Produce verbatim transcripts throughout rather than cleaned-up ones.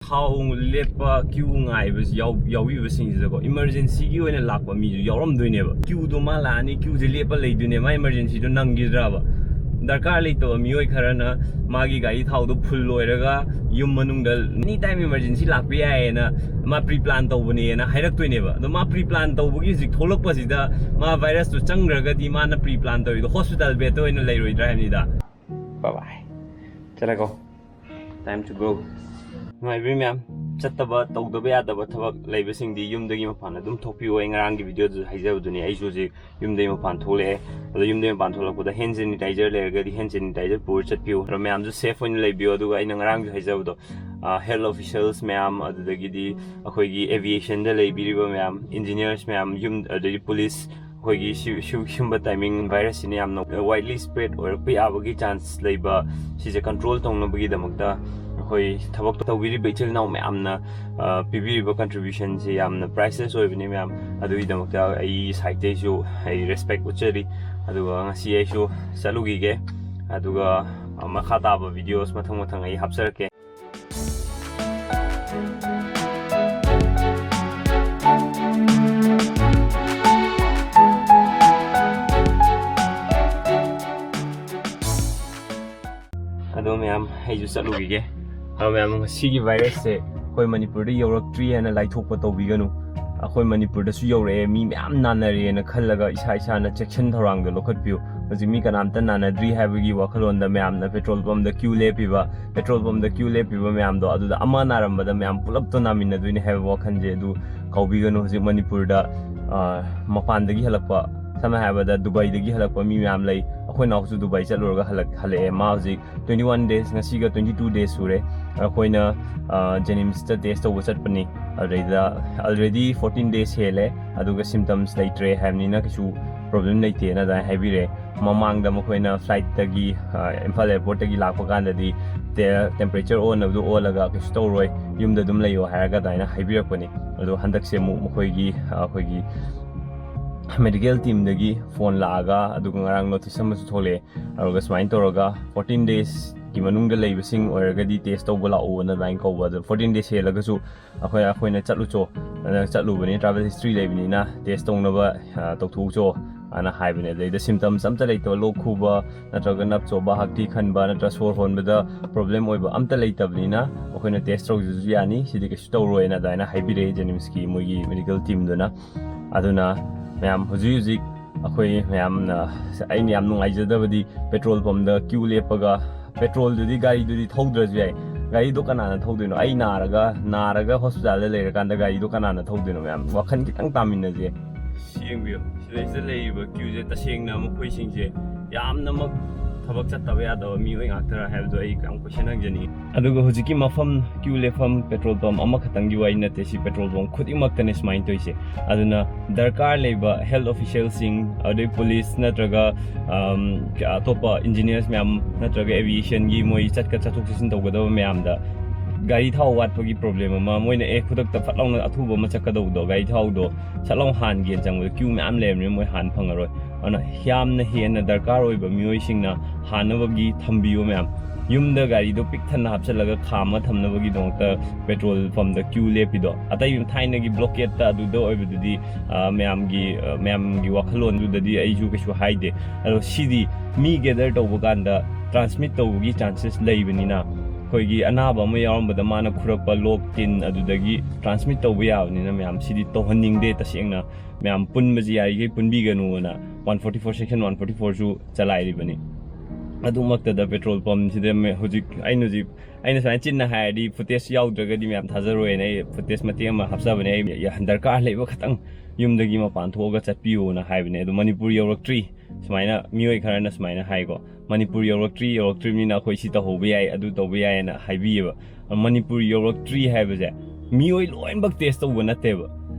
ꯊꯥꯎ ꯂꯦꯞꯄ ꯀ꯭ꯌꯨ ꯉꯥꯏꯕꯁꯤ ꯌꯥꯎ- ꯌꯥꯎꯕꯤꯕꯁꯤꯡꯁꯤꯗꯀꯣ, ꯏꯃꯔꯖꯦꯟꯁꯤꯒꯤ ꯑꯣꯏꯅ ꯂꯥꯛꯄ ꯃꯤꯁꯨ ꯌꯥꯎꯔꯝꯗꯣꯏꯅꯦꯕ꯫ ꯀ꯭ꯌꯨꯗꯣ ꯃꯥ ꯂꯥꯛꯑꯅꯤ, ꯀ꯭ꯌꯨꯁꯦ ꯂꯦꯞꯄ ꯂꯩꯗꯣꯏꯅꯦ, ꯃꯥ ꯏꯃꯔꯖꯦꯟꯁꯤꯗꯣ ꯅꯪꯈꯤꯗ꯭ꯔꯕ? ꯗꯔꯀꯥꯔ ꯂꯩꯇꯕ ꯃꯤꯑꯣꯏ ꯈꯔꯅ ꯃꯥꯒꯤ ꯒꯥꯔꯤ ꯊꯥꯎꯗꯣ ꯐꯨꯜ ꯑꯣꯏꯔꯒ ꯌꯨꯝ ꯃꯅꯨꯡꯗ ꯑꯦꯅꯤ ꯇꯥꯏꯝ ꯏꯃꯔꯖꯦꯟꯁꯤ ꯂꯥꯛꯄ ꯌꯥꯏꯌꯦꯅ ꯃꯥ ꯄ꯭ꯔꯤ ꯄ꯭ꯂꯥꯟ ꯇꯧꯕꯅꯦꯅ ꯍꯥꯏꯔꯛꯇꯣꯏꯅꯦꯕ꯫ ꯑꯗꯣ ꯃꯥ ꯄ꯭ꯔꯤ ꯄ꯭ꯂꯥꯟ ꯇꯧꯕꯒꯤ ꯍꯧꯖꯤꯛ ꯊꯣꯛꯂꯛꯄꯁꯤꯗ ꯃꯥ ꯚꯥꯏꯔꯁꯇꯨ ꯆꯪꯈ꯭ꯔꯒꯗꯤ ꯃꯥꯅ ꯄ꯭ꯔꯤ ꯄ꯭ꯂꯥꯟ ꯇꯧꯔꯤꯗꯣ ꯍꯣꯁꯄꯤꯇꯥꯜ ꯕꯦꯗꯇ ꯑꯣꯏꯅ ꯂꯩꯔꯣꯏꯗ꯭ꯔꯥ ꯍꯥꯏꯕꯅꯤꯗ꯫ Bye bye. ꯆꯠꯂꯦꯀꯣ꯫ Time to go. ꯅꯨꯡꯉꯥꯏꯕꯤꯔꯤ ꯃꯌꯥꯝ, ꯆꯠꯇꯕ ꯇꯧꯗꯕ ꯌꯥꯗꯕ ꯊꯕꯛ ꯂꯩꯕꯁꯤꯡꯗꯤ ꯌꯨꯝꯗꯒꯤ ꯃꯄꯥꯟ ꯑꯗꯨꯝ ꯊꯣꯛꯄꯤꯌꯨ꯫ ꯑꯩ ꯉꯔꯥꯡꯒꯤ ꯚꯤꯗꯤꯑꯣꯗꯨꯁꯨ ꯍꯥꯏꯖꯕꯗꯨꯅꯤ, ꯑꯩꯁꯨ ꯍꯧꯖꯤꯛ ꯌꯨꯝꯗꯒꯤ ꯃꯄꯥꯟ ꯊꯣꯛꯂꯛꯑꯦ꯫ ꯑꯗꯣ ꯌꯨꯝꯗꯒꯤ ꯃꯄꯥꯟ ꯊꯣꯛꯂꯛꯄꯗ ꯍꯦꯟ ꯁꯦꯅꯤꯇꯥꯏꯖꯔ ꯂꯩꯔꯒꯗꯤ ꯍꯦꯟ ꯁꯦꯅꯤꯇꯥꯏꯖꯔ ꯄꯨꯔ ꯆꯠꯄꯤꯌꯨ꯫ ꯑꯗꯣ ꯃꯌꯥꯝꯁꯨ ꯁꯦꯐ ꯑꯣꯏꯅ ꯂꯩꯕꯤꯌꯨ꯫ ꯑꯗꯨꯒ ꯑꯩꯅ ꯉꯔꯥꯡꯁꯨ ꯍꯥꯏꯖꯕꯗꯣ, ꯍꯦꯜꯊ ꯑꯣꯐꯤꯁꯤꯌꯦꯜꯁ ꯃꯌꯥꯝ, ꯑꯗꯨꯗꯒꯤꯗꯤ ꯑꯩꯈꯣꯏꯒꯤ ꯑꯦꯚꯤꯌꯦꯁꯟꯗ ꯂꯩꯕꯤꯔꯤꯕ ꯃꯌꯥꯝ, ꯏꯟꯖꯤꯅꯤꯌꯔꯁ ꯃꯌꯥꯝ, ꯌꯨꯝ, ꯑꯗꯨꯗꯒꯤ ꯄꯨꯂꯤꯁ, ꯑꯩꯈꯣꯏꯒꯤ ꯁꯤ- ꯁꯤ- ꯁꯤꯒꯨꯝꯕ ꯇꯥꯏꯃꯤꯡ ꯚꯥꯏꯔꯁꯁꯤꯅ ꯌꯥꯝꯅ ꯋꯥꯏꯗꯂꯤ ꯁ꯭ꯄ꯭ꯔꯦꯗ ꯑꯣꯏꯔꯛꯄ ꯌꯥꯕꯒꯤ ꯆꯥꯟꯁ ꯂꯩꯕ, ꯁꯤꯁꯦ ꯀꯟꯇ꯭ꯔꯣꯜ ꯇꯧꯅꯕꯒꯤꯗꯃꯛꯇ ꯑꯩꯈꯣꯏ ꯊꯕꯛ ꯇꯧꯕꯤꯔꯤꯕ ꯏꯆꯤꯜ ꯏꯅꯥꯎ ꯃꯌꯥꯝꯅ, ꯑ, ꯄꯤꯕꯤꯔꯤꯕ ꯀꯟꯇ꯭ꯔꯤꯕ꯭ꯌꯨꯁꯟꯁꯤ ꯌꯥꯝꯅ ꯄ꯭ꯔꯥꯏꯁꯂꯦꯁ ꯑꯣꯏꯕꯅꯤ ꯃꯌꯥꯝ꯫ ꯑꯗꯨꯒꯤꯗꯃꯛꯇ ꯑꯩ ꯁꯥꯏꯠꯇꯩꯁꯨ ꯑꯩ ꯔꯦꯁꯄꯦꯛ ꯎꯠꯆꯔꯤ꯫ ꯑꯗꯨꯒ ꯉꯁꯤ ꯑꯩꯁꯨ ꯆꯠꯂꯨꯈꯤꯒꯦ, ꯑꯗꯨꯒ ꯃꯈꯥ ꯇꯥꯕ ꯚꯤꯗꯤꯑꯣꯁ ꯃꯊꯪ ꯃꯊꯪ ꯑꯩ ꯍꯥꯞꯆꯔꯛꯀꯦ꯫ ꯑꯗꯣ ꯃꯌꯥꯝ, ꯑꯩꯁꯨ ꯆꯠꯂꯨꯈꯤꯒꯦ꯫ ꯑꯗꯣ ꯃꯌꯥꯝ, ꯉꯁꯤꯒꯤ ꯚꯥꯏꯔꯁꯁꯦ ꯑꯩꯈꯣꯏ ꯃꯅꯤꯄꯨꯔꯗ ꯌꯧꯔꯛꯇ꯭ꯔꯤ ꯍꯥꯏꯅ ꯂꯥꯏꯊꯣꯛꯄ ꯇꯧꯕꯤꯒꯅꯨ꯫ ꯑꯩꯈꯣꯏ ꯃꯅꯤꯄꯨꯔꯗꯁꯨ ꯌꯧꯔꯛꯑꯦ, ꯃꯤ ꯃꯌꯥꯝ ꯅꯥꯅꯔꯦꯅ ꯈꯜꯂꯒ ꯏꯁꯥ ꯏꯁꯥꯅ ꯆꯦꯛꯁꯤꯟ ꯊꯧꯔꯥꯡꯗꯣ ꯂꯧꯈꯠꯄꯤꯌꯨ꯫ ꯍꯧꯖꯤꯛ ꯃꯤ ꯀꯅꯥꯝꯇ ꯅꯥꯅꯗ꯭ꯔꯤ ꯍꯥꯏꯕꯒꯤ ꯋꯥꯈꯜꯂꯣꯟꯗ ꯃꯌꯥꯝꯅ ꯄꯦꯇ꯭ꯔꯣꯜ ꯄꯝꯗ ꯀ꯭ꯌꯨ ꯂꯦꯞꯄꯤꯕ, ꯄꯦꯇ꯭ꯔꯣꯜ ꯄꯝꯗ ꯀ꯭ꯌꯨ ꯂꯦꯞꯄꯤꯕ ꯃꯌꯥꯝꯗꯣ, ꯑꯗꯨꯗ ꯑꯃ ꯅꯥꯔꯝꯕꯗ ꯃꯌꯥꯝ ꯄꯨꯂꯞꯇꯣ ꯅꯥꯃꯤꯟꯅꯗꯣꯏꯅꯦ ꯍꯥꯏꯕ ꯋꯥꯈꯜꯁꯦ ꯑꯗꯨ ꯀꯥꯎꯕꯤꯒꯅꯨ꯫ ꯍꯧꯖꯤꯛ ꯃꯅꯤꯄꯨꯔꯗ, ꯑ, ꯃꯄꯥꯟꯗꯒꯤ ꯍꯜꯂꯛꯄ, ꯁꯝꯅ ꯍꯥꯏꯔꯕꯗ ꯗꯨꯕꯥꯏꯗꯒꯤ ꯍꯜꯂꯛꯄ ꯃꯤ ꯃꯌꯥꯝ ꯂꯩ꯫ ꯑꯩꯈꯣꯏ ꯅꯥꯎꯁꯨ ꯗꯨꯕꯥꯏ ꯆꯠꯂꯨꯔꯒ ꯍꯜꯂꯛ- ꯍꯜꯂꯛꯑꯦ꯫ ꯃꯥ ꯍꯧꯖꯤꯛ twenty one days, ꯉꯁꯤꯒ twenty two days ꯁꯨꯔꯦ꯫ ꯑꯩꯈꯣꯏꯅ, ꯑ, ꯖꯦꯅꯤꯝꯁꯇ ꯇꯦꯁ ꯇꯧꯕ ꯆꯠꯄꯅꯤ꯫ ꯑꯗꯨꯗꯩꯗ already fourteen days ꯍꯦꯜꯂꯦ, ꯑꯗꯨꯒ ꯁꯤꯝꯇꯝꯁ ꯂꯩꯇ꯭ꯔꯦ ꯍꯥꯏꯕꯅꯤꯅ ꯀꯩꯁꯨ ꯄ꯭ꯔꯣꯕ꯭ꯂꯦꯝ ꯂꯩꯇꯦꯅ ꯑꯗꯨꯃꯥꯏꯅ ꯍꯥꯏꯕꯤꯔꯦ꯫ ꯃꯃꯥꯡꯗ ꯃꯈꯣꯏꯅ ꯐ꯭ꯂꯥꯏꯠꯇꯒꯤ, ꯑ, ꯏꯝꯐꯥꯜ ꯑꯦꯌꯔꯄꯣꯔꯠꯇꯒꯤ ꯂꯥꯛꯄ ꯀꯥꯟꯗꯗꯤ ꯇꯦ- ꯇꯦꯝꯄꯔꯦꯆꯔ ꯑꯣꯟꯅꯕꯗꯣ ꯑꯣꯜꯂꯒ ꯀꯩꯁꯨ ꯇꯧꯔꯣꯏ, ꯌꯨꯝꯗ ꯑꯗꯨꯝ ꯂꯩꯌꯣ ꯍꯥꯏꯔꯒ ꯑꯗꯨꯃꯥꯏꯅ ꯍꯥꯏꯕꯤꯔꯛꯄꯅꯤ꯫ ꯑꯗꯣ ꯍꯟꯗꯛꯁꯦ ꯑꯃꯨꯛ ꯃꯈꯣꯏꯒꯤ, ꯑ, ꯑꯩꯈꯣꯏꯒꯤ ꯃꯦꯗꯤꯀꯦꯜ ꯇꯤꯝꯗꯒꯤ ꯐꯣꯟ ꯂꯥꯛꯑꯒ, ꯑꯗꯨꯒ ꯉꯔꯥꯡ ꯅꯣꯇꯤꯁ ꯑꯃꯁꯨ ꯊꯣꯛꯂꯛꯑꯦ꯫ ꯑꯗꯨꯒ ꯁꯨꯃꯥꯏꯅ ꯇꯧꯔꯒ fourteen days ꯀꯤ ꯃꯅꯨꯡꯗ ꯂꯩꯕꯁꯤꯡ ꯑꯣꯏꯔꯒꯗꯤ ꯇꯦꯁ ꯇꯧꯕ ꯂꯥꯛꯑꯣꯅ ꯑꯗꯨꯃꯥꯏꯅ ꯀꯧꯕ꯫ ꯑꯗꯣ ꯐꯣꯔꯇꯤꯟ ꯗꯦꯖ ꯍꯦꯜꯂꯒꯁꯨ ꯑꯩꯈꯣꯏ, ꯑꯩꯈꯣꯏꯅ ꯆꯠꯂꯨꯆꯣ, ꯑꯗ ꯆꯠꯂꯨꯕꯅꯤ, ꯇ꯭ꯔꯥꯚꯦꯜ ꯍꯤꯁꯇ꯭ꯔꯤ ꯂꯩꯕꯅꯤꯅ ꯇꯦꯁ ꯇꯧꯅꯕ, ꯑ, ꯇꯧꯊꯣꯛꯎꯆꯣ ꯑꯅ ꯍꯥꯏꯕꯅꯦ꯫ ꯑꯗꯩꯗ ꯁꯤꯝꯇꯝꯁ ꯑꯝꯇ ꯂꯩꯇꯕ, ꯂꯣꯛ ꯈꯨꯕ ꯅꯠꯇ꯭ꯔꯒ ꯅꯞ ꯆꯣꯕ, ꯍꯥꯛꯊꯤ ꯈꯟꯕ ꯅꯠꯇ꯭ꯔꯒ ꯁꯣꯔ ꯍꯣꯟꯕꯗ ꯄ꯭ꯔꯣꯕ꯭ꯂꯦꯝ ꯑꯣꯏꯕ ꯑꯝꯇ ꯂꯩꯇꯕꯅꯤꯅ ꯑꯩꯈꯣꯏꯅ ꯇꯦꯁ ꯇꯧꯖꯕꯁꯨ ꯌꯥꯅꯤ, ꯁꯤꯗꯤ ꯀꯩꯁꯨ ꯇꯧꯔꯣꯏꯅ ꯑꯗꯨꯃꯥꯏꯅ ꯍꯥꯏꯕꯤꯔꯛꯑꯦ ꯖꯦꯅꯤꯝꯁꯀꯤ ꯃꯣꯏꯒꯤ ꯃꯦꯗꯤꯀꯦꯜ ꯇꯤꯝꯗꯨꯅ꯫ ꯑꯗꯨꯅ ꯃꯌꯥꯝ, ꯍꯧꯖꯤꯛ ꯍꯧꯖꯤꯛ ꯑꯩꯈꯣꯏ ꯃꯌꯥꯝꯅ, ꯑꯩꯅ ꯌꯥꯝ ꯅꯨꯡꯉꯥꯏꯖꯗꯕꯗꯤ ꯄꯦꯇ꯭ꯔꯣꯜ ꯄꯝꯗ ꯀ꯭ꯌꯨ ꯂꯦꯞꯄꯒ, ꯄꯦꯇ꯭ꯔꯣꯜꯗꯨꯗꯤ, ꯒꯥꯔꯤꯗꯨꯗꯤ ꯊꯧꯗ꯭ꯔꯁꯨ ꯌꯥꯏ, ꯒꯥꯔꯤꯗꯣ ꯀꯅꯥꯅ ꯊꯧꯗꯣꯏꯅꯣ? ꯑꯩ ꯅꯥꯔꯒ, ꯅꯥꯔꯒ ꯍꯣꯁꯄꯤꯇꯥꯜꯗ ꯂꯩꯔꯀꯥꯟꯗ ꯒꯥꯔꯤꯗꯣ ꯀꯅꯥꯅ ꯊꯧꯗꯣꯏꯅꯣ? ꯃꯌꯥꯝ ꯋꯥꯈꯜ ꯈꯤꯇꯪ ꯇꯥꯃꯤꯟꯅꯁꯦ꯫ ꯌꯦꯡꯕꯤꯌꯨ, ꯁꯤꯗꯩꯁꯤꯗ ꯂꯩꯔꯤꯕ ꯀ꯭ꯌꯨꯁꯦ ꯇꯁꯦꯡꯅ ꯃꯈꯣꯏꯁꯤꯡꯁꯦ ꯌꯥꯝꯅꯃꯛ ꯊꯕꯛ ꯆꯠꯇꯕ ꯌꯥꯗꯕ ꯃꯤꯑꯣꯏ ꯉꯥꯛꯇꯔꯥ ꯍꯥꯏꯕꯗꯣ ꯑꯩ ꯌꯥꯝ ꯀꯣꯏꯁꯟ ꯍꯪꯖꯅꯤꯡꯉꯤ꯫ ꯑꯗꯨꯒ ꯍꯧꯖꯤꯛꯀꯤ ꯃꯐꯝ, ꯀ꯭ꯌꯨ ꯂꯦꯞꯐꯝ ꯄꯦꯇ꯭ꯔꯣꯜ ꯄꯝ ꯑꯃꯈꯛꯇꯪꯒꯤ ꯋꯥꯔꯤ ꯅꯠꯇꯦ, ꯁꯤ ꯄꯦꯇ꯭ꯔꯣꯜ ꯄꯝ ꯈꯨꯗꯤꯡꯃꯛꯇꯅꯦ ꯁꯨꯃꯥꯏꯅ ꯇꯧꯔꯤꯁꯦ꯫ ꯑꯗꯨꯅ ꯗꯔꯀꯥꯔ ꯂꯩꯕ ꯍꯦꯜꯊ ꯑꯣꯐꯤꯁꯤꯌꯦꯜꯁꯤꯡ, ꯑꯗꯩ ꯄꯨꯂꯤꯁ ꯅꯠꯇ꯭ꯔꯒ, ꯑꯝ, ꯑꯇꯣꯞꯄ ꯏꯟꯖꯤꯅꯤꯌꯔꯁ ꯃꯌꯥꯝ ꯅꯠꯇ꯭ꯔꯒ ꯑꯦꯚꯤꯌꯦꯁꯟꯒꯤ ꯃꯣꯏ ꯆꯠꯀ-, ꯆꯠꯊꯣꯛ ꯆꯠꯁꯤꯟ ꯇꯧꯒꯗꯕ ꯃꯌꯥꯝꯗ ꯒꯥꯔꯤ ꯊꯥꯎ ꯋꯥꯠꯄꯒꯤ ꯄ꯭ꯔꯣꯕ꯭ꯂꯦꯝ ꯑꯃ, ꯃꯣꯏꯅ ꯑꯦ ꯈꯨꯗꯛꯇ ꯐꯠ ꯂꯥꯎꯅ ꯑꯊꯨꯕ ꯑꯃ ꯆꯠꯀꯗꯧꯕꯗꯣ, ꯒꯥꯔꯤ ꯊꯥꯎꯗꯣ ꯁꯠ ꯂꯥꯎ ꯍꯥꯟꯒꯦꯅ ꯆꯪꯕꯗ ꯀ꯭ꯌꯨ ꯃꯌꯥꯝ ꯂꯩꯔꯝꯅꯤꯅ ꯃꯣꯏ ꯍꯥꯟ ꯐꯪꯉꯔꯣꯏ꯫ ꯑꯗꯨꯅ ꯌꯥꯝꯅ ꯍꯦꯟꯅ ꯗꯔꯀꯥꯔ ꯑꯣꯏꯕ ꯃꯤꯑꯣꯏꯁꯤꯡꯅ ꯍꯥꯟꯅꯕꯒꯤ ꯊꯝꯕꯤꯌꯨ ꯃꯌꯥꯝ꯫ ꯌꯨꯝꯗ ꯒꯥꯔꯤꯗꯣ ꯄꯤꯛ ꯊꯟꯅ ꯍꯥꯞꯆꯤꯜꯂꯒ ꯈꯥꯝꯃ ꯊꯝꯅꯕꯒꯤꯗꯃꯛꯇ ꯄꯦꯇ꯭ꯔꯣꯜ ꯄꯝꯗ ꯀ꯭ꯌꯨ ꯂꯦꯞꯄꯤꯗꯣ, ꯑꯇꯩ ꯊꯥꯏꯅꯒꯤ ꯕ꯭ꯂꯣꯀꯦꯠꯇ ꯑꯗꯨꯗ ꯑꯣꯏꯕꯗꯨꯗꯤ, ꯑ, ꯃꯌꯥꯝꯒꯤ, ꯑ, ꯃꯌꯥꯝꯒꯤ ꯋꯥꯈꯜꯂꯣꯟꯗꯨꯗꯗꯤ ꯑꯩꯁꯨ ꯀꯩꯁꯨ ꯍꯥꯏꯗꯦ꯫ ꯑꯗꯣ ꯁꯤꯗꯤ ꯃꯤ ꯒꯦꯗꯔ ꯇꯧꯕ ꯀꯥꯟꯗ ꯇ꯭ꯔꯥꯟꯁꯃꯤꯠ ꯇꯧꯕꯒꯤ ꯆꯥꯟꯁꯦꯁ ꯂꯩꯕꯅꯤꯅ, ꯑꯩꯈꯣꯏꯒꯤ ꯑꯅꯥꯕ ꯑꯃ ꯌꯥꯎꯔꯝꯕꯗ ꯃꯥꯅ ꯈꯨꯔꯛꯄ ꯂꯣꯛ, ꯇꯤꯟ, ꯑꯗꯨꯗꯒꯤ ꯇ꯭ꯔꯥꯟꯁꯃꯤꯠ ꯇꯧꯕ ꯌꯥꯕꯅꯤꯅ ꯃꯌꯥꯝ ꯁꯤꯗꯤ ꯇꯧꯍꯟꯅꯤꯡꯗꯦ꯫ ꯇꯁꯦꯡꯅ ꯃꯌꯥꯝ ꯄꯨꯟꯕꯁꯤ ꯌꯥꯔꯤꯈꯩ ꯄꯨꯟꯕꯤꯒꯅꯨꯅ one forty four, section one forty ꯐꯣꯔꯁꯨ ꯆꯂꯥꯏꯔꯤꯕꯅꯤ꯫ ꯑꯗꯨꯃꯛꯇꯗ ꯄꯦꯇ꯭ꯔꯣꯜ ꯄꯝꯁꯤꯗ ꯃꯦ-, ꯍꯧꯖꯤꯛ ꯑꯩꯅ ꯍꯧꯖꯤꯛ, ꯑꯩꯅ ꯁꯨꯃꯥꯏꯅ ꯆꯤꯟꯅ ꯍꯥꯏꯔꯗꯤ ꯐꯨꯇꯦꯖ ꯌꯥꯎꯗ꯭ꯔꯒꯗꯤ ꯃꯌꯥꯝ ꯊꯥꯖꯔꯣꯏꯅ ꯑꯩ ꯐꯨꯇꯦꯖ ꯃꯇꯦꯛ ꯑꯃ ꯍꯥꯞꯆꯕꯅꯦ꯫ ꯑꯩ ꯌꯥ-, ꯗꯔꯀꯥꯔ ꯂꯩꯕ ꯈꯛꯇꯪ ꯌꯨꯝꯗꯒꯤ ꯃꯄꯥꯟ ꯊꯣꯛꯑꯒ ꯆꯠꯄꯤꯌꯨꯅ ꯍꯥꯏꯕꯅꯦ꯫ ꯑꯗꯣ ꯃꯅꯤꯄꯨꯔ ꯌꯧꯔꯛꯇ꯭ꯔꯤ, ꯁꯨꯃꯥꯏꯅ ꯃꯤꯑꯣꯏ ꯈꯔꯅ ꯁꯨꯃꯥꯏꯅ ꯍꯥꯏꯀꯣ, "ꯃꯅꯤꯄꯨꯔ ꯌꯧꯔꯛꯇ꯭ꯔꯤ, ꯌꯧꯔꯛꯇ꯭ꯔꯤꯕꯅꯤꯅ ꯑꯩꯈꯣꯏ ꯁꯤ ꯇꯧꯍꯧꯕ ꯌꯥꯏ, ꯑꯗꯨ ꯇꯧꯕ ꯌꯥꯏꯅ" ꯍꯥꯏꯕꯤꯌꯦꯕ꯫ ꯃꯅꯤꯄꯨꯔ ꯌꯧꯔꯛꯇ꯭ꯔꯤ ꯍꯥꯏꯕꯁꯦ ꯃꯤꯑꯣꯏ ꯂꯣꯏꯅꯃꯛ ꯇꯦꯁ ꯇꯧꯕ ꯅꯠꯇꯦꯕ꯫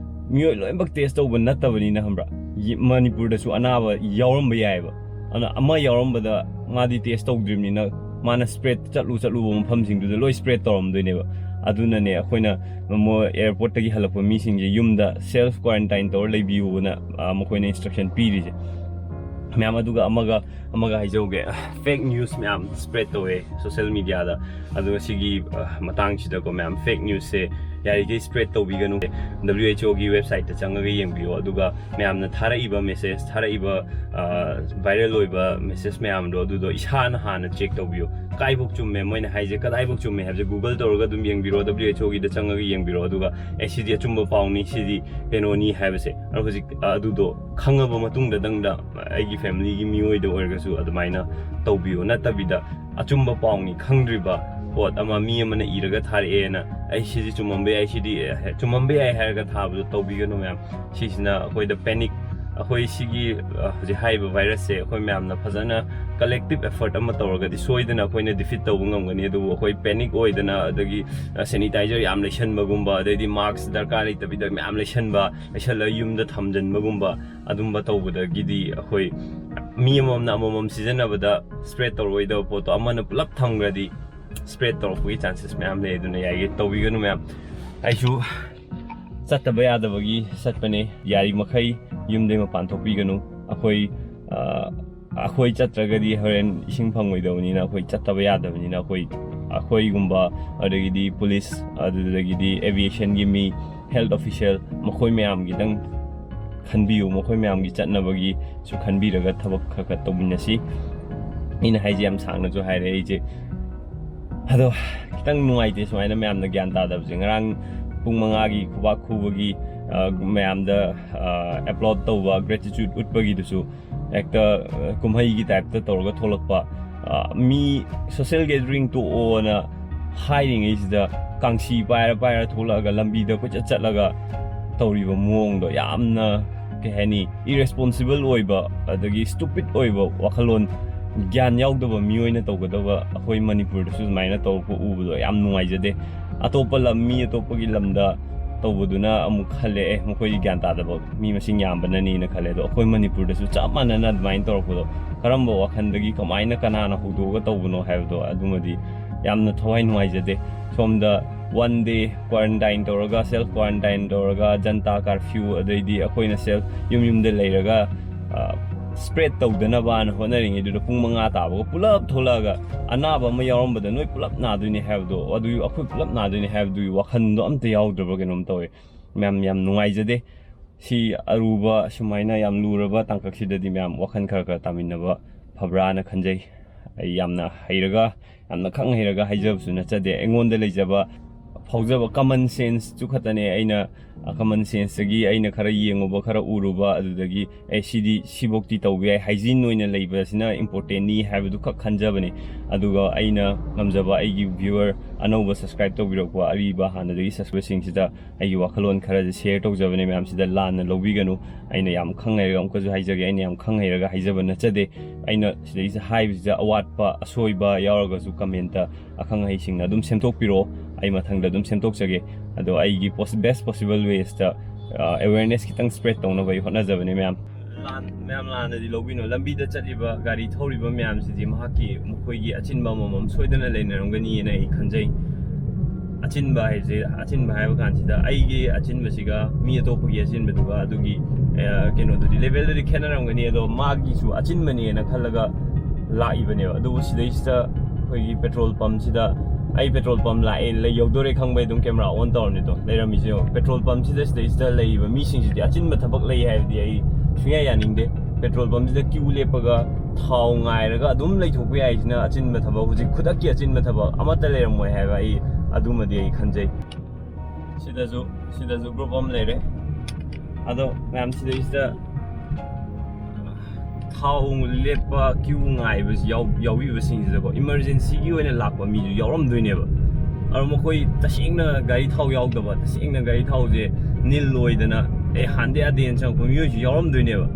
ꯃꯤꯑꯣꯏ ꯂꯣꯏꯅꯃꯛ ꯇꯦꯁ ꯇꯧꯕ ꯅꯠꯇꯕꯅꯤꯅ, ꯈꯪꯕ꯭ꯔꯥ? ꯌꯦ-, ꯃꯅꯤꯄꯨꯔꯗꯁꯨ ꯑꯅꯥꯕ ꯌꯥꯎꯔꯝꯕ ꯌꯥꯏꯑꯕ꯫ ꯑꯗꯨꯅ ꯑꯃ ꯌꯥꯎꯔꯝꯕꯗ ꯃꯥꯗꯤ ꯇꯦꯁ ꯇꯧꯗ꯭ꯔꯤꯕꯅꯤꯅ ꯃꯥꯅ ꯁ꯭ꯄ꯭ꯔꯦꯗ ꯆꯠꯂꯨ ꯆꯠꯂꯨꯕ ꯃꯐꯝꯁꯤꯡꯗꯨꯗ ꯂꯣꯏ ꯁ꯭ꯄ꯭ꯔꯦꯗ ꯇꯧꯔꯝꯗꯣꯏꯅꯦꯕ꯫ ꯑꯗꯨꯅꯅꯦ ꯑꯩꯈꯣꯏꯅ ꯃꯣꯏ ꯑꯦꯌꯔꯄꯣꯔꯠꯇꯒꯤ ꯍꯜꯂꯛꯄ ꯃꯤꯁꯤꯡꯁꯦ ꯌꯨꯝꯗ ꯁꯦꯜꯐ ꯀ꯭ꯋꯥꯔꯦꯟꯇꯥꯏꯟ ꯇꯧꯔ ꯂꯩꯕꯤꯌꯨꯅ, ꯑ, ꯃꯈꯣꯏꯅ ꯏꯟꯁꯇ꯭ꯔꯛꯁꯟ ꯄꯤꯔꯤꯁꯦ꯫ ꯃꯌꯥꯝ, ꯑꯗꯨꯒ ꯑꯃꯒ ꯑꯃꯒ ꯍꯥꯏꯖꯍꯧꯒꯦ, ꯐꯦꯛ ꯅ꯭ꯌꯨꯁ ꯃꯌꯥꯝ ꯁ꯭ꯄ꯭ꯔꯦꯗ ꯇꯧꯋꯦ ꯁꯣꯁꯦꯜ ꯃꯤꯗꯤꯌꯥꯗ꯫ ꯑꯗꯨꯒ ꯁꯤꯒꯤ ꯑ, ꯃꯇꯥꯡꯁꯤꯗꯀꯣ ꯃꯌꯥꯝ, ꯐꯦꯛ ꯅ꯭ꯌꯨꯁꯁꯦ ꯌꯥꯔꯤꯈꯩ ꯁ꯭ꯄ꯭ꯔꯦꯗ ꯇꯧꯕꯤꯒꯅꯨ꯫ W H O ꯒꯤ ꯋꯦꯕꯁꯥꯏꯠꯇ ꯆꯪꯉꯒ ꯌꯦꯡꯕꯤꯌꯣ꯫ ꯑꯗꯨꯒ ꯃꯌꯥꯝꯅ ꯊꯥꯔꯛꯏꯕ ꯃꯦꯁꯦꯖ, ꯊꯥꯔꯛꯏꯕ ꯚꯥꯏꯔꯦꯜ ꯑꯣꯏꯕ ꯃꯦꯁꯦꯖ ꯃꯌꯥꯝꯗꯣ, ꯑꯗꯨꯗꯣ ꯏꯁꯥꯅ ꯍꯥꯟꯅ ꯆꯦꯛ ꯇꯧꯕꯤꯌꯨ꯫ ꯀꯥꯏꯕꯣꯛ ꯆꯨꯝꯃꯦ, ꯃꯣꯏꯅ ꯍꯥꯏꯁꯦ ꯀꯗꯥꯏꯕꯣꯛ ꯆꯨꯝꯃꯦ ꯍꯥꯏꯕꯁꯦ Google ꯇꯧꯔꯒ ꯑꯗꯨꯝ ꯌꯦꯡꯕꯤꯔꯣ, W H O ꯒꯤꯗ ꯆꯪꯉꯒ ꯌꯦꯡꯕꯤꯔꯣ꯫ ꯑꯗꯨꯒ ꯑꯦ, ꯁꯤꯗꯤ ꯑꯆꯨꯝꯕ ꯄꯥꯎꯅꯤ, ꯁꯤꯗꯤ ꯀꯩꯅꯣꯅꯤ ꯍꯥꯏꯕꯁꯦ꯫ ꯑꯗꯣ ꯍꯧꯖꯤꯛ ꯑ, ꯑꯗꯨꯗꯣ ꯈꯪꯉꯕ ꯃꯇꯨꯡꯗꯗꯪꯗ ꯑꯩꯒꯤ ꯐꯦꯃꯤꯂꯤꯒꯤ ꯃꯤꯑꯣꯏꯗ ꯑꯣꯏꯔꯒꯁꯨ ꯑꯗꯨꯃꯥꯏꯅ ꯇꯧꯕꯤꯌꯨ꯫ ꯅꯠꯇꯕꯤꯗ ꯑꯆꯨꯝꯕ ꯄꯥꯎꯅꯤ ꯈꯪꯗ꯭ꯔꯤꯕ ꯄꯣꯠ ꯑꯃ ꯃꯤ ꯑꯃꯅ ꯏꯔꯒ ꯊꯥꯔꯛꯑꯦꯅ, "ꯑꯩ ꯁꯤꯗꯤ ꯆꯨꯝꯃꯝꯕ ꯌꯥꯏ, ꯁꯤꯗꯤ, ꯑꯦ, ꯆꯨꯝꯃꯝꯕ ꯌꯥꯏ" ꯍꯥꯏꯔꯒ ꯊꯥꯕꯗꯣ ꯇꯧꯕꯤꯒꯅꯨ ꯃꯌꯥꯝ꯫ ꯁꯤꯁꯤꯅ ꯑꯩꯈꯣꯏꯗ ꯄꯦꯅꯤꯛ, ꯑꯩꯈꯣꯏ ꯁꯤꯒꯤ, ꯑ, ꯍꯧꯖꯤꯛ ꯍꯥꯏꯔꯤꯕ ꯚꯥꯏꯔꯁꯁꯦ ꯑꯩꯈꯣꯏ ꯃꯌꯥꯝꯅ ꯐꯖꯅ ꯀꯂꯦꯛꯇꯤꯞ ꯑꯦꯐꯔꯠ ꯑꯃ ꯇꯧꯔꯒꯗꯤ ꯁꯣꯏꯗꯅ ꯑꯩꯈꯣꯏꯅ ꯗꯤꯐꯤꯠ ꯇꯧꯕ ꯉꯝꯒꯅꯤ꯫ ꯑꯗꯨꯕꯨ ꯑꯩꯈꯣꯏ ꯄꯦꯅꯤꯛ ꯑꯣꯏꯗꯅ, ꯑꯗꯒꯤ, ꯑ, ꯁꯦꯅꯤꯇꯥꯏꯖꯔ ꯌꯥꯝ ꯂꯩꯁꯟꯕꯒꯨꯝꯕ, ꯑꯗꯩꯗꯤ ꯃꯥꯛꯁ ꯗꯔꯀꯥꯔ ꯂꯩꯇꯕꯤꯗ ꯃꯌꯥꯝ ꯂꯩꯁꯟꯕ, ꯂꯩꯁꯜꯂꯒ ꯌꯨꯝꯗ ꯊꯝꯖꯟꯕꯒꯨꯝꯕ, ꯑꯗꯨꯝꯕ ꯇꯧꯕꯗꯒꯤꯗꯤ ꯑꯩꯈꯣꯏ ꯃꯤ ꯑꯃꯃꯝꯅ ꯑꯃꯃꯝ ꯁꯤꯖꯤꯟꯅꯕꯗ ꯁ꯭ꯄ꯭ꯔꯦꯗ ꯇꯧꯔꯛꯑꯣꯏꯗꯕ ꯄꯣꯠꯇꯣ ꯑꯃꯅ ꯄꯨꯂꯞ ꯊꯝꯈ꯭ꯔꯗꯤ ꯁ꯭ꯄ꯭ꯔꯦꯗ ꯇꯧꯔꯛꯄꯒꯤ ꯆꯥꯟꯁꯦꯁ ꯃꯌꯥꯝ ꯂꯩ꯫ ꯑꯗꯨꯅ ꯌꯥꯔꯤꯈꯩ ꯇꯧꯕꯤꯒꯅꯨ ꯃꯌꯥꯝ꯫ ꯑꯩꯁꯨ ꯆꯠꯇꯕ ꯌꯥꯗꯕꯒꯤ ꯆꯠꯄꯅꯦ꯫ ꯌꯥꯔꯤꯃꯈꯩ ꯌꯨꯝꯗꯩ ꯃꯄꯥꯟ ꯊꯣꯛꯄꯤꯒꯅꯨ꯫ ꯑꯩꯈꯣꯏ, ꯑ, ꯑꯩꯈꯣꯏ ꯆꯠꯇ꯭ꯔꯒꯗꯤ ꯍꯣꯔꯦꯟ ꯏꯁꯤꯡ ꯐꯪꯉꯣꯏꯗꯕꯅꯤꯅ, ꯑꯩꯈꯣꯏ ꯆꯠꯇꯕ ꯌꯥꯗꯕꯅꯤꯅ, ꯑꯩꯈꯣꯏ, ꯑꯩꯈꯣꯏꯒꯨꯝꯕ, ꯑꯗꯒꯤꯗꯤ ꯄꯨꯂꯤꯁ, ꯑꯗꯨꯗꯒꯤꯗꯤ ꯑꯦꯚꯤꯌꯦꯁꯟꯒꯤ ꯃꯤ, ꯍꯦꯜꯠ ꯑꯣꯐꯤꯁꯤꯌꯦꯜ, ꯃꯈꯣꯏ ꯃꯌꯥꯝꯒꯤꯗꯪ ꯈꯟꯕꯤꯌꯨ꯫ ꯃꯈꯣꯏ ꯃꯌꯥꯝꯒꯤ ꯆꯠꯅꯕꯒꯤꯁꯨ ꯈꯟꯕꯤꯔꯒ ꯊꯕꯛ ꯈꯔ ꯈꯔ ꯇꯧꯃꯤꯟꯅꯁꯤ꯫ ꯑꯩꯅ ꯍꯥꯏꯁꯦ ꯌꯥꯝ ꯁꯥꯡꯅꯁꯨ ꯍꯥꯏꯔꯦ ꯑꯩꯁꯦ, ꯑꯗꯣ ꯈꯤꯇꯪ ꯅꯨꯡꯉꯥꯏꯇꯦ ꯁꯨꯃꯥꯏꯅ ꯃꯌꯥꯝꯅ ꯒ꯭ꯌꯥꯟ ꯇꯥꯗꯕꯁꯦ꯫ ꯉꯔꯥꯡ ꯄꯨꯡ ꯃꯉꯥꯒꯤ ꯈꯨꯕꯥꯛ ꯈꯨꯕꯒꯤ, ꯑ, ꯃꯌꯥꯝꯗ, ꯑ, ꯑꯦꯄ꯭ꯂꯣꯗ ꯇꯧꯕ, ꯒ꯭ꯔꯦꯇꯤꯆꯨꯠ ꯎꯠꯄꯒꯤꯗꯨꯁꯨ ꯍꯦꯛꯇ, ꯑ, ꯀꯨꯝꯍꯩꯒꯤ ꯇꯥꯏꯞꯇ ꯇꯧꯔꯒ ꯊꯣꯛꯂꯛꯄ꯫ ꯑ, ꯃꯤ ꯁꯣꯁꯦꯜ ꯒꯦꯗꯔꯤꯡ ꯇꯣꯛꯑꯣꯅ ꯍꯥꯏꯔꯤꯉꯩꯁꯤꯗ ꯀꯥꯡꯁꯤ ꯄꯥꯏꯔ ꯄꯥꯏꯔ ꯊꯣꯛꯂꯛꯑꯒ ꯂꯝꯕꯤꯗ ꯀꯣꯏꯆꯠ ꯆꯠꯂꯒ ꯇꯧꯔꯤꯕ ꯃꯑꯣꯡꯗꯣ ꯌꯥꯝꯅ, ꯀꯩ ꯍꯥꯏꯅꯤ, ꯏꯔꯦꯁꯄꯣꯟꯁꯤꯕꯜ ꯑꯣꯏꯕ, ꯑꯗꯒꯤ ꯁ꯭ꯇꯨꯄꯤꯠ ꯑꯣꯏꯕ ꯋꯥꯈꯜꯂꯣꯟ, ꯒ꯭ꯌꯥꯟ ꯌꯥꯎꯗꯕ ꯃꯤꯑꯣꯏꯅ ꯇꯧꯒꯗꯕ ꯑꯩꯈꯣꯏ ꯃꯅꯤꯄꯨꯔꯗꯁꯨ ꯑꯗꯨꯃꯥꯏꯅ ꯇꯧꯔꯛꯄ ꯎꯕꯗꯣ ꯌꯥꯝ ꯅꯨꯡꯉꯥꯏꯖꯗꯦ꯫ ꯑꯇꯣꯞꯄ ꯂꯝ, ꯃꯤ ꯑꯇꯣꯞꯄꯒꯤ ꯂꯝꯗ ꯇꯧꯕꯗꯨꯅ ꯑꯃꯨꯛ ꯈꯜꯂꯦ, "ꯑꯦ, ꯃꯈꯣꯏꯗꯤ ꯒ꯭ꯌꯥꯟ ꯇꯥꯗꯕ ꯃꯤ ꯃꯁꯤꯡ ꯌꯥꯝꯕꯅꯅꯤꯅ" ꯈꯜꯂꯦ꯫ ꯑꯗꯣ ꯑꯩꯈꯣꯏ ꯃꯅꯤꯄꯨꯔꯗꯁꯨ ꯆꯞ ꯃꯥꯟꯅꯅ ꯑꯗꯨꯃꯥꯏꯅ ꯇꯧꯔꯛꯄꯗꯣ ꯀꯔꯝꯕ ꯋꯥꯈꯜꯗꯒꯤ, ꯀꯃꯥꯏꯅ, ꯀꯅꯥꯅ ꯍꯧꯗꯣꯛꯑꯒ ꯇꯧꯕꯅꯣ ꯍꯥꯏꯕꯗꯣ ꯑꯗꯨꯃꯗꯤ ꯌꯥꯝꯅ ꯊꯋꯥꯏ ꯅꯨꯡꯉꯥꯏꯖꯗꯦ꯫ ꯁꯣꯝꯗ ꯋꯥꯟ ꯗꯦ ꯀ꯭ꯋꯥꯔꯦꯟꯇꯥꯏꯟ ꯇꯧꯔꯒ, ꯁꯦꯜꯐ ꯀ꯭ꯋꯥꯔꯦꯟꯇꯥꯏꯟ ꯇꯧꯔꯒ, ꯖꯟꯇꯥ ꯀꯥꯔꯐ꯭ꯌꯨ, ꯑꯗꯩꯗꯤ ꯑꯩꯈꯣꯏꯅ ꯁꯦꯜꯐ ꯌꯨꯝ ꯌꯨꯝꯗ ꯂꯩꯔꯒ, ꯑ, ꯁ꯭ꯄ꯭ꯔꯦꯗ ꯇꯧꯗꯅꯕꯅ ꯍꯣꯠꯅꯔꯤꯉꯩꯗꯨꯗ ꯄꯨꯡ ꯃꯉꯥ ꯇꯥꯕꯒ ꯄꯨꯂꯞ ꯊꯣꯛꯂꯛꯑꯒ ꯑꯅꯥꯕ ꯑꯃ ꯌꯥꯎꯔꯝꯕꯗ ꯅꯣꯏ ꯄꯨꯂꯞ ꯅꯥꯗꯣꯏꯅꯦ ꯍꯥꯏꯕꯗꯣ, ꯑꯗꯨ ꯑꯩꯈꯣꯏ ꯄꯨꯂꯞ ꯅꯥꯗꯣꯏꯅꯦ ꯍꯥꯏꯕꯗꯨꯒꯤ ꯋꯥꯈꯜꯗꯣ ꯑꯝꯇ ꯌꯥꯎꯗ꯭ꯔꯕ ꯀꯩꯅꯣꯝ ꯇꯧꯋꯦ꯫ ꯃꯌꯥꯝ ꯌꯥꯝ ꯅꯨꯡꯉꯥꯏꯖꯗꯦ꯫ ꯁꯤ ꯑꯔꯨꯕ, ꯁꯨꯃꯥꯏꯅ ꯌꯥꯝ ꯂꯨꯔꯕ ꯇꯥꯡꯀꯛꯁꯤꯗꯗꯤ ꯃꯌꯥꯝ ꯋꯥꯈꯜ ꯈꯔ ꯈꯔ ꯇꯥꯃꯤꯟꯅꯕ ꯐꯕ꯭ꯔꯥꯅ ꯈꯟꯖꯩ꯫ ꯑꯩ ꯌꯥꯝꯅ ꯍꯩꯔꯒ, ꯌꯥꯝꯅ ꯈꯪ ꯍꯩꯔꯒ ꯍꯥꯏꯖꯕꯁꯨ ꯅꯠꯆꯗꯦ꯫ ꯑꯩꯉꯣꯟꯗ ꯂꯩꯖꯕ, ꯐꯥꯎꯖꯕ common sense ꯇꯨ ꯈꯛꯇꯅꯦ꯫ ꯑꯩꯅ common sense ꯇꯒꯤ ꯑꯩꯅ ꯈꯔ ꯌꯦꯡꯉꯨꯕ, ꯈꯔ ꯎꯔꯨꯕ, ꯑꯗꯨꯗꯒꯤ ꯑꯦ, ꯁꯤꯗꯤ ꯁꯤꯐꯧꯇꯤ ꯇꯧꯕ ꯌꯥꯏ, ꯍꯥꯏꯖꯤꯟ ꯑꯣꯏꯅ ꯂꯩꯕꯁꯤꯅ important ꯅꯤ ꯍꯥꯏꯕꯗꯨ ꯈꯛ ꯈꯟꯖꯕꯅꯤ꯫ ꯑꯗꯨꯒ ꯑꯩꯅ ꯉꯝꯖꯕ ꯑꯩꯒꯤ viewer, ꯑꯅꯧꯕ subscribe ꯇꯧꯕꯤꯔꯛꯄ ꯑꯔꯤꯕ ꯍꯥꯟꯅꯗꯒꯤ subscriber ꯁꯤꯡꯁꯤꯗ ꯑꯩꯒꯤ ꯋꯥꯈꯜꯂꯣꯟ ꯈꯔꯁꯦ share ꯇꯧꯖꯕꯅꯦ꯫ ꯃꯌꯥꯝꯁꯤꯗ ꯂꯥꯟꯅ ꯂꯧꯕꯤꯒꯅꯨ꯫ ꯑꯩꯅ ꯌꯥꯝ ꯈꯪ ꯍꯩꯔꯒ, ꯑꯃꯨꯛꯀꯁꯨ ꯍꯥꯏꯖꯒꯦ, ꯑꯩꯅ ꯌꯥꯝ ꯈꯪ ꯍꯩꯔꯒ ꯍꯥꯏꯖꯕ ꯅꯠꯆꯗꯦ꯫ ꯑꯩꯅ ꯁꯤꯗꯩꯁꯤꯗ ꯍꯥꯏꯕꯁꯤꯗ ꯑꯋꯥꯠꯄ, ꯑꯁꯣꯏꯕ ꯌꯥꯎꯔꯒꯁꯨ comment ꯇ ꯑꯈꯪ ꯑꯍꯩꯁꯤꯡꯅ ꯑꯗꯨꯝ ꯁꯦꯝꯗꯣꯛꯄꯤꯔꯛꯑꯣ꯫ ꯑꯩ ꯃꯊꯪꯗ ꯑꯗꯨꯝ ꯁꯦꯝꯗꯣꯛꯆꯒꯦ꯫ ꯑꯗꯣ ꯑꯩꯒꯤ pos-, best possible ways ꯇ, ꯑ, awareness ꯈꯤꯇꯪ spread ꯇꯧꯅꯕ ꯑꯩ ꯍꯣꯠꯅꯖꯕꯅꯦ, ꯃꯌꯥꯝ꯫ ꯂꯥꯟ-, ꯃꯌꯥꯝ ꯂꯥꯟꯅꯗꯤ ꯂꯧꯕꯤꯅꯨ꯫ ꯂꯝꯕꯤꯗ ꯆꯠꯂꯤꯕ, ꯒꯥꯔꯤ ꯊꯧꯔꯤꯕ ꯃꯌꯥꯝꯁꯤꯗꯤ ꯃꯍꯥꯛꯀꯤ, ꯃꯈꯣꯏꯒꯤ ꯑꯆꯤꯟꯕ ꯑꯃꯃꯝ ꯁꯣꯏꯗꯅ ꯂꯩꯅꯔꯝꯒꯅꯤꯅ ꯑꯩ ꯈꯟꯖꯩ꯫ ꯑꯆꯤꯟꯕ ꯍꯥꯏꯁꯦ, ꯑꯆꯤꯟꯕ ꯍꯥꯏꯕ ꯀꯥꯟꯁꯤꯗ ꯑꯩꯒꯤ ꯑꯆꯤꯟꯕꯁꯤꯒ ꯃꯤ ꯑꯇꯣꯞꯄꯒꯤ ꯑꯆꯤꯟꯕꯗꯨꯒ ꯑꯗꯨꯒꯤ, ꯑ, ꯀꯩꯅꯣꯗꯨꯗꯤ, level ꯗꯨꯗꯤ ꯈꯦꯠꯅꯔꯝꯒꯅꯤ꯫ ꯑꯗꯣ ꯃꯥꯒꯤꯁꯨ ꯑꯆꯤꯟꯕꯅꯦꯅ ꯈꯜꯂꯒ ꯂꯥꯛꯏꯕꯅꯦꯕ꯫ ꯑꯗꯨꯕꯨ ꯁꯤꯗꯩꯁꯤꯗ ꯑꯩꯈꯣꯏꯒꯤ petrol pump ꯁꯤꯗ, ꯑꯩ petrol pump ꯂꯥꯛꯑꯦ, ꯂꯩ ꯌꯧꯗꯣꯔꯦ ꯈꯪꯕꯩ ꯑꯗꯨꯝ camera on ꯇꯧꯔꯅꯤꯗꯣ, ꯂꯩꯔꯝꯃꯤꯁꯦ ꯌꯦꯡꯉꯣ꯫ Petrol pump ꯁꯤꯗ, ꯁꯤꯗꯩꯁꯤꯗ ꯂꯩꯔꯤꯕ ꯃꯤꯁꯤꯡꯁꯤꯗꯤ ꯑꯆꯤꯟꯕ ꯊꯕꯛ ꯂꯩ ꯍꯥꯏꯕꯗꯤ ꯑꯩ ꯁꯨꯡꯌꯥ ꯌꯥꯅꯤꯡꯗꯦ꯫ Petrol pump ꯁꯤꯗ queue ꯂꯦꯞꯄꯒ ꯊꯥꯎ ꯉꯥꯏꯔꯒ ꯑꯗꯨꯝ ꯂꯩꯊꯣꯛꯄ ꯌꯥꯏꯁꯤꯅ ꯑꯆꯤꯟꯕ ꯊꯕꯛ, ꯍꯧꯖꯤꯛ ꯈꯨꯗꯛꯀꯤ ꯑꯆꯤꯟꯕ ꯊꯕꯛ ꯑꯃꯠꯇ ꯂꯩꯔꯝꯃꯣꯏ ꯍꯥꯏꯕ ꯑꯩ ꯑꯗꯨꯃꯗꯤ ꯑꯩ ꯈꯟꯖꯩ꯫ ꯁꯤꯗꯁꯨ, ꯁꯤꯗꯁꯨ group ꯑꯃ ꯂꯩꯔꯦ꯫ ꯑꯗꯣ ꯃꯌꯥꯝ, ꯁꯤꯗꯩꯁꯤꯗ ꯊꯥꯎ ꯂꯦꯞꯄ, queue ꯉꯥꯏꯕꯁꯤ ꯌꯥꯎ-, ꯌꯥꯎꯕꯤꯕꯁꯤꯡꯁꯤꯗꯀꯣ, emergency ꯒꯤ ꯑꯣꯏꯅ ꯂꯥꯛꯄ ꯃꯤꯁꯨ ꯌꯥꯎꯔꯝꯗꯣꯏꯅꯦꯕ꯫ ꯑꯗꯣ ꯃꯈꯣꯏ ꯇꯁꯦꯡꯅ ꯒꯥꯔꯤ ꯊꯥꯎ ꯌꯥꯎꯗꯕ, ꯇꯁꯦꯡꯅ ꯒꯥꯔꯤ ꯊꯥꯎꯁꯦ ꯅꯤꯜ ꯑꯣꯏꯗꯅ, "ꯑꯦ, ꯍꯥꯟꯗ ꯌꯥꯗꯦꯅ" ꯆꯪꯉꯛꯄ ꯃꯤꯑꯣꯏꯁꯨ ꯌꯥꯎꯔꯝꯗꯣꯏꯅꯦꯕ꯫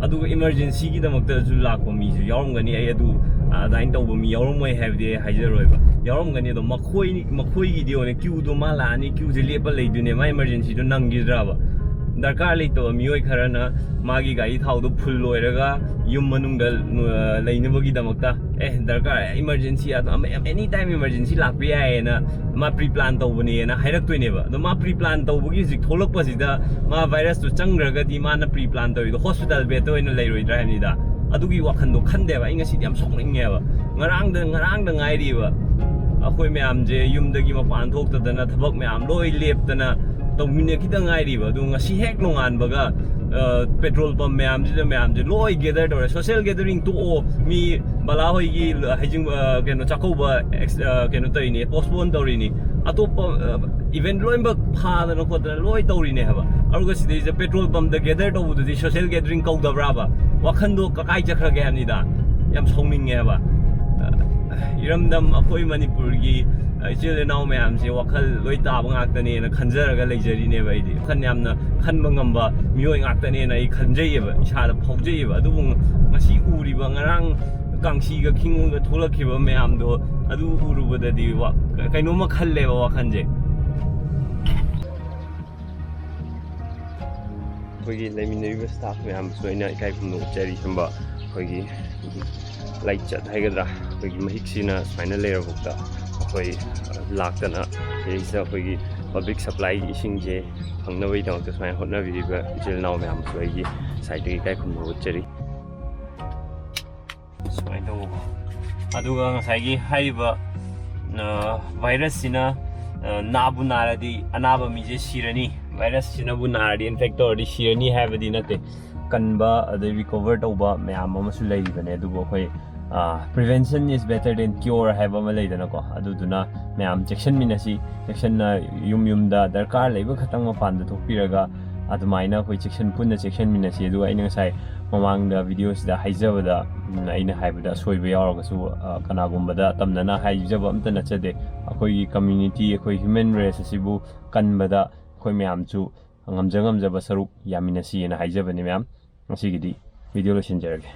ꯑꯗꯨꯒ emergency ꯒꯤꯗꯃꯛꯇꯁꯨ ꯂꯥꯛꯄ ꯃꯤꯁꯨ ꯌꯥꯎꯔꯝꯒꯅꯤ꯫ ꯑꯩ ꯑꯗꯨ, ꯑ, ꯑꯗꯨꯃꯥꯏꯅ ꯇꯧꯕ ꯃꯤ ꯌꯥꯎꯔꯝꯃꯣꯏ ꯍꯥꯏꯕꯗꯤ ꯑꯩ ꯍꯥꯏꯖꯔꯣꯏꯕ꯫ ꯌꯥꯎꯔꯝꯒꯅꯤ꯫ ꯑꯗꯣ ꯃꯈꯣꯏ, ꯃꯈꯣꯏꯒꯤꯗꯤ ꯑꯣꯏꯅ queue ꯗꯣ ꯃꯥ ꯂꯥꯛꯑꯅꯤ, queue ꯁꯦ ꯂꯦꯞꯄ ꯂꯩꯗꯣꯏꯅꯦ, ꯃꯥ emergency ꯗꯣ ꯅꯪꯈꯤꯗ꯭ꯔꯕ? ꯗꯔꯀꯥꯔ ꯂꯩꯇꯕ ꯃꯤꯑꯣꯏ ꯈꯔꯅ ꯃꯥꯒꯤ ꯒꯥꯔꯤ ꯊꯥꯎꯗꯣ ꯐꯨꯜ ꯑꯣꯏꯔꯒ ꯌꯨꯝ ꯃꯅꯨꯡꯗ, ꯑ, ꯂꯩꯅꯕꯒꯤꯗꯃꯛꯇ, ꯑꯦ, ꯗꯔꯀꯥꯔ, ꯏꯃꯥꯔꯖꯦꯟꯁꯤ, ꯑꯦꯅꯤ ꯇꯥꯏꯝ ꯏꯃꯥꯔꯖꯦꯟꯁꯤ ꯂꯥꯛꯄ ꯌꯥꯏꯌꯦꯅ ꯃꯥ ꯄ꯭ꯔꯤ ꯄ꯭ꯂꯥꯟ ꯇꯧꯕꯅꯦꯅ ꯍꯥꯏꯔꯛꯇꯣꯏꯅꯦꯕ꯫ ꯑꯗꯣ ꯃꯥ ꯄ꯭ꯔꯤ ꯄ꯭ꯂꯥꯟ ꯇꯧꯕꯒꯤ ꯍꯧꯖꯤꯛ ꯊꯣꯛꯂꯛꯄꯁꯤꯗ ꯃꯥ ꯚꯥꯏꯔꯁꯇꯨ ꯆꯪꯈ꯭ꯔꯒꯗꯤ ꯃꯥꯅ ꯄ꯭ꯔꯤ ꯄ꯭ꯂꯥꯟ ꯇꯧꯔꯤꯗꯣ ꯍꯣꯁꯄꯤꯇꯥꯜ ꯕꯦꯗꯇ ꯑꯣꯏꯅ ꯂꯩꯔꯣꯏꯗ꯭ꯔꯥ ꯍꯥꯏꯕꯅꯤꯗ꯫ ꯑꯗꯨꯒꯤ ꯋꯥꯈꯟꯗꯣ ꯈꯟꯗꯦꯕ꯫ ꯑꯩ ꯉꯁꯤꯗꯤ ꯌꯥꯝ ꯁꯥꯎꯅꯤꯡꯉꯦꯕ꯫ ꯉꯔꯥꯡꯗ, ꯉꯔꯥꯡꯗ ꯉꯥꯏꯔꯤꯕ ꯑꯩꯈꯣꯏ ꯃꯌꯥꯝꯁꯦ ꯌꯨꯝꯗꯒꯤ ꯃꯄꯥꯟ ꯊꯣꯛꯇꯗꯅ ꯊꯕꯛ ꯃꯌꯥꯝ ꯂꯣꯏ ꯂꯦꯞꯇꯅ ꯇꯧꯃꯤꯟꯅꯈꯤꯗ ꯉꯥꯏꯔꯤꯕ꯫ ꯑꯗꯨ ꯉꯁꯤ ꯍꯦꯛ ꯅꯣꯡꯉꯥꯟꯕꯒ, ꯑ, ꯄꯦꯇ꯭ꯔꯣꯜ ꯄꯝ ꯃꯌꯥꯝꯁꯤꯗ ꯃꯌꯥꯝꯁꯦ ꯂꯣꯏ ꯒꯦꯗꯔ ꯇꯧꯔꯦ꯫ ꯁꯣꯁꯤꯌꯦꯜ ꯒꯦꯗꯔꯤꯡ ꯇꯣꯛꯑꯣ, ꯃꯤ ꯕꯂꯥ ꯍꯣꯏꯒꯤ ꯍꯩꯖꯤꯡ-, ꯑ, ꯀꯩꯅꯣ, ꯆꯥꯛꯀꯧꯕ ꯑꯦꯛꯁ-, ꯑ, ꯀꯩꯅꯣ ꯇꯧꯔꯤꯅꯤ, ꯄꯣꯁꯄꯣꯟ ꯇꯧꯔꯤꯅꯤ, ꯑꯇꯣꯞꯄ, ꯑ, ꯏꯚꯦꯟꯠ ꯂꯣꯏꯅꯃꯛ ꯐꯥꯗꯅ ꯈꯣꯠꯇꯅ ꯂꯣꯏ ꯇꯧꯔꯤꯅꯦ ꯍꯥꯏꯕ꯫ ꯑꯗꯨꯒ ꯁꯤꯗꯩꯁꯤꯗ ꯄꯦꯇ꯭ꯔꯣꯜ ꯄꯝꯗ ꯒꯦꯗꯔ ꯇꯧꯕꯗꯨꯗꯤ ꯁꯣꯁꯤꯌꯦꯜ ꯒꯦꯗꯔꯤꯡ ꯀꯧꯗꯕ꯭ꯔꯥꯕ? ꯋꯥꯈꯟꯗꯣ ꯀꯀꯥꯏ ꯆꯠꯈ꯭ꯔꯒꯦ ꯍꯥꯏꯕꯅꯤꯗ꯫ ꯌꯥꯝ ꯁꯥꯎꯅꯤꯡꯉꯦ ꯍꯥꯏꯕ꯫ ꯑ, ꯏꯔꯝꯗꯝ ꯑꯩꯈꯣꯏ ꯃꯅꯤꯄꯨꯔꯒꯤ, ꯑ, ꯏꯆꯤꯜ ꯏꯅꯥꯎ ꯃꯌꯥꯝꯁꯦ ꯋꯥꯈꯜ ꯂꯣꯏ ꯇꯥꯕ ꯉꯥꯛꯇꯅꯦꯅ ꯈꯟꯖꯔꯒ ꯂꯩꯖꯔꯤꯅꯦꯕ ꯑꯩꯗꯤ꯫ ꯋꯥꯈꯜ ꯌꯥꯝꯅ ꯈꯟꯕ ꯉꯝꯕ ꯃꯤꯑꯣꯏ ꯉꯥꯛꯇꯅꯦꯅ ꯑꯩ ꯈꯟꯖꯩꯌꯦꯕ, ꯏꯁꯥꯗ ꯐꯥꯎꯖꯩꯌꯦꯕ꯫ ꯑꯗꯨꯕꯨ ꯉꯁꯤ ꯎꯔꯤꯕ, ꯉꯔꯥꯡ ꯀꯥꯡꯁꯤꯒ ꯈꯤꯡꯉꯒ ꯊꯣꯛꯂꯛꯈꯤꯕ ꯃꯌꯥꯝꯗꯣ, ꯑꯗꯨ ꯎꯔꯨꯕꯗꯗꯤ ꯋꯥ-, ꯀꯩꯅꯣꯝꯃ ꯈꯜꯂꯦꯕ ꯋꯥꯈꯜꯁꯦ꯫ ꯑꯩꯈꯣꯏꯒꯤ ꯂꯩꯃꯤꯟꯅꯔꯤꯕ ꯁ꯭ꯇꯥꯐ ꯃꯌꯥꯝꯁꯨ ꯑꯩꯅ ꯏꯀꯥꯏ ꯈꯨꯝꯅꯕ ꯎꯠꯆꯔꯤ꯫ ꯁꯨꯝꯕ ꯑꯩꯈꯣꯏꯒꯤ ꯂꯥꯏꯆꯠ ꯍꯥꯏꯒꯗ꯭ꯔꯥ, ꯑꯩꯈꯣꯏꯒꯤ ꯃꯍꯤꯛꯁꯤꯅ ꯁꯨꯃꯥꯏꯅ ꯂꯩꯔꯕꯐꯥꯎꯗ ꯑꯩꯈꯣꯏ ꯂꯥꯛꯇꯅ ꯁꯤꯗꯩꯁꯤꯗ ꯑꯩꯈꯣꯏꯒꯤ ꯄꯕ꯭ꯂꯤꯛ ꯁꯄ꯭ꯂꯥꯏꯒꯤ ꯏꯁꯤꯡꯁꯦ ꯐꯪꯅꯕꯒꯤꯗꯃꯛꯇ ꯁꯨꯃꯥꯏꯅ ꯍꯣꯠꯅꯕꯤꯔꯤꯕ ꯏꯆꯤꯜ ꯏꯅꯥꯎ ꯃꯌꯥꯝꯁꯨ ꯑꯩꯒꯤ ꯁꯥꯏꯠꯇꯒꯤ ꯏꯀꯥꯏ ꯈꯨꯝꯅꯕ ꯎꯠꯆꯔꯤ꯫ ꯁꯨꯃꯥꯏꯅ ꯇꯧꯕꯀꯣ꯫ ꯑꯗꯨꯒ ꯉꯁꯥꯏꯒꯤ ꯍꯥꯏꯔꯤꯕ, ꯑ, ꯚꯥꯏꯔꯁꯁꯤꯅ, ꯑ, ꯅꯥꯕꯨ ꯅꯥꯔꯗꯤ ꯑꯅꯥꯕ ꯃꯤꯁꯦ ꯁꯤꯔꯅꯤ, ꯚꯥꯏꯔꯁꯁꯤꯅꯕꯨ ꯅꯥꯔꯗꯤ, ꯏꯟꯐꯦꯛ ꯇꯧꯔꯗꯤ ꯁꯤꯔꯅꯤ ꯍꯥꯏꯕꯗꯤ ꯅꯠꯇꯦ꯫ ꯀꯟꯕ, ꯑꯗꯩ ꯔꯤꯀꯣꯚꯔ ꯇꯧꯕ ꯃꯌꯥꯝ ꯑꯃꯁꯨ ꯂꯩꯔꯤꯕꯅꯦ꯫ ꯑꯗꯨꯕꯨ ꯑꯩꯈꯣꯏ, ꯑ, "Prevention is better than cure" ꯍꯥꯏꯕ ꯑꯃ ꯂꯩꯗꯅꯀꯣ꯫ ꯑꯗꯨꯗꯨꯅ ꯃꯌꯥꯝ ꯆꯦꯛꯁꯤꯟꯃꯤꯟꯅꯁꯤ꯫ ꯆꯦꯛꯁꯤꯟꯅ ꯌꯨꯝ ꯌꯨꯝꯗ ꯗꯔꯀꯥꯔ ꯂꯩꯕ ꯈꯛꯇꯪ ꯃꯄꯥꯟꯗ ꯊꯣꯛꯄꯤꯔꯒ ꯑꯗꯨꯃꯥꯏꯅ ꯑꯩꯈꯣꯏ ꯆꯦꯛꯁꯤꯟ, ꯄꯨꯟꯅ ꯆꯦꯛꯁꯤꯟꯃꯤꯟꯅꯁꯤ꯫ ꯑꯗꯨꯒ ꯑꯩꯅ ꯉꯁꯥꯏ ꯃꯃꯥꯡꯗ ꯚꯤꯗꯤꯑꯣꯁꯤꯗ ꯍꯥꯏꯖꯕꯗ, ꯎꯝ, ꯑꯩꯅ ꯍꯥꯏꯕꯗ ꯑꯁꯣꯏꯕ ꯌꯥꯎꯔꯒꯁꯨ, ꯑ, ꯀꯅꯥꯒꯨꯝꯕꯗ ꯇꯝꯅꯅ ꯍꯥꯏꯖꯕ ꯑꯝꯇ ꯅꯠꯆꯗꯦ꯫ ꯑꯩꯈꯣꯏꯒꯤ ꯀꯝꯃ꯭ꯌꯨꯅꯤꯇꯤ, ꯑꯩꯈꯣꯏ ꯍ꯭ꯌꯨꯃꯦꯟ ꯔꯦꯁ ꯑꯁꯤꯕꯨ ꯀꯟꯕꯗ ꯑꯩꯈꯣꯏ ꯃꯌꯥꯝꯁꯨ ꯉꯝꯖ ꯉꯝꯖꯕ ꯁꯔꯨꯛ ꯌꯥꯃꯤꯟꯅꯁꯤꯑꯅ ꯍꯥꯏꯖꯕꯅꯤ ꯃꯌꯥꯝ꯫ ꯉꯁꯤꯒꯤꯗꯤ ꯚꯤꯗꯤꯑꯣ ꯂꯣꯏꯁꯤꯟꯖꯔꯒꯦ꯫